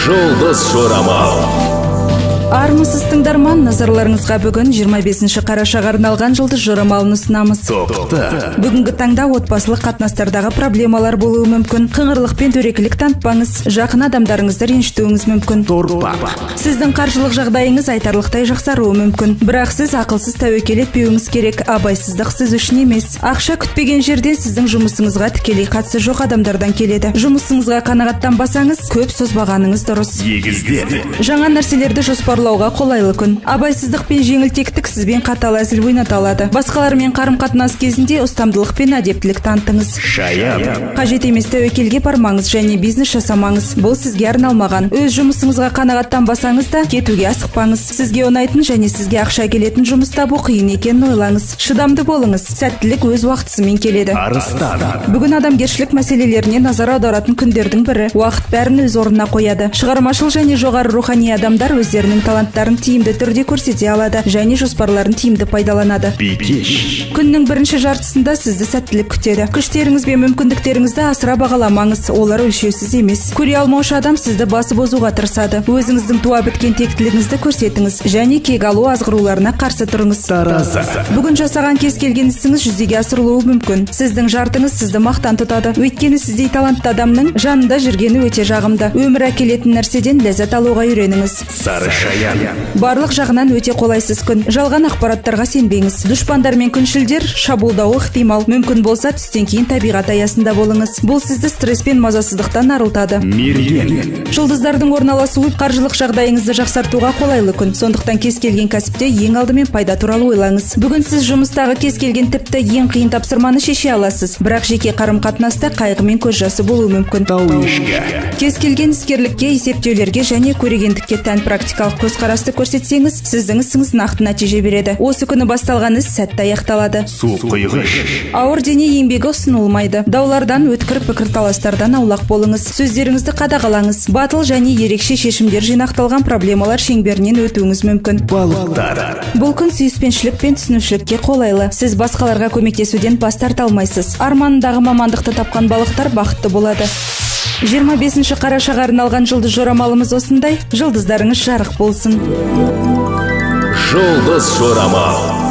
Жұлдыз жорамал. Армысыз, тыңдарман! Назарларыңызға бүгін 25 қарашаға арналған жұлдыз жорамалын ұсынамыз. Тоқты. Бүгінгі таңда отбасылық қатынастардағы проблемалар болуы мүмкін. Қыңырлық пен дөрекілік танытпаңыз, жақын адамдарыңызды ренжітуіңіз мүмкін. Торпақ. Сіздің қаржылық жағдайыңыз айтарлықтай жақсаруы мүмкін, бірақ сіз ақылсыз тәуекел етпеуіңіз керек. Абайсыздық сіз үшін емес. Ақша күтпеген жерден, сіздің жұмысыңызға тікелей қатысы жоқ адамдардан келеді. Жұмысыңызға қанағаттанбасаңыз, көп созбағаныңыз дұрыс. Егіздер. Жаңа нәрселерді жоспарлауға қолайлы күн. Абайсыздық пен жеңілтектік сізбен қатал әзіл ойната алады. Басқалармен қарым қатынас кезінде ұстамдылық пен әдептілік танытыңыз. Шаян. Қажет емес тәуекелге бармаңыз және бизнес жасамаңыз, бұл сізге арналмаған. Өз жұмысыңызға қанағаттанбасаңыз да, кетуге асықпаңыз. Сізге ұнайтын және сізге ақша әкелетін жұмыс табу қиын екенін ойлаңыз. Шыдамды болыңыз, сәттілік өз уақытысымен келеді. Арыстан. Бүгін адамгершілік мәселелеріне назар аударатын күндердің бірі. Уақыт бәрін өз орнына қояды. Шығармашыл және жоғары рухани адамдар өздерінің таланттарын тиімді түрде көрсете алады және жоспарларын тиімді пайдаланады. Бикеш. Күннің бірінші жартысында сізді сәттілік күтеді. Күштеріңіз бен мүмкіндіктеріңізді асыра бағаламаңыз, олар өлшеусіз емес. Көре алмаушы адам сізді басып озуға тырысады. Өзіңіздің туа біткен тектілігіңізді көрсетіңіз және кек алу азғыруларына қарсы тұрыңыз. Таразы. Бүгін жасаған кез келген ісіңіз жүзеге асырылуы мүмкін. Сіздің жартыңыз сізді мақтан тұтады, өйткені сіздей талантты адамның жанында жүргені өте жағымды. Өмір әкелетін нәрседен ләззат алуға үйреніңіз. Сары шаян. Барлық жағынан өте қолайсыз күн. Жалған ақпараттарға сенбеңіз. Дұшпандар мен күншілдер шабуылдауы ықтимал. Мүмкін болса, түстен кейін табиғат аясында болыңыз. Бұл сізді стресс пен мазасыздықтан арылтады. Мерген. Жұлдыздардың орналасуы қаржылық жағдайыңызды жақсартуға қолайлы күн. Сондықтан кез келген кәсіпте ең алдымен пайда туралы ойлаңыз. Бүгін сіз жұмыстағы кез келген, тіпті ең қиын тапсырманы шеше аласыз, бірақ жеке қарым қатынаста қайғы мен көз жасы болуы мүмкін. Тау ешкі. Кез келген іскерлікке, есептеулерге және көрегендікке тән практикалық көзқарасты көрсетсеңіз, сіздің ісіңіз нақты нәтиже береді. Осы күні басталған іс сәтті аяқталады. Су құйғыш. Ауыр дене еңбегі ұсынылмайды. Даулардан, өткір пікірталастардан аулақ болыңыз. Сөздеріңізді қадағалаңыз. Батыл және ерекше шешімдер жинақталған проблемалар шеңберінен өтуіңіз мүмкін. Балықтар. Бұл күн сүйіспеншілік пен түсінушілікке қолайлы. Сіз басқаларға көмектесуден бас тарта алмайсыз. Арманындағы мамандықты тапқан балықтар бақытты болады. 25 қарашаға арналған жұлдыз жорамалымыз осындай. Жұлдыздарыңыз жарық болсын! Жұлдыз жорамал.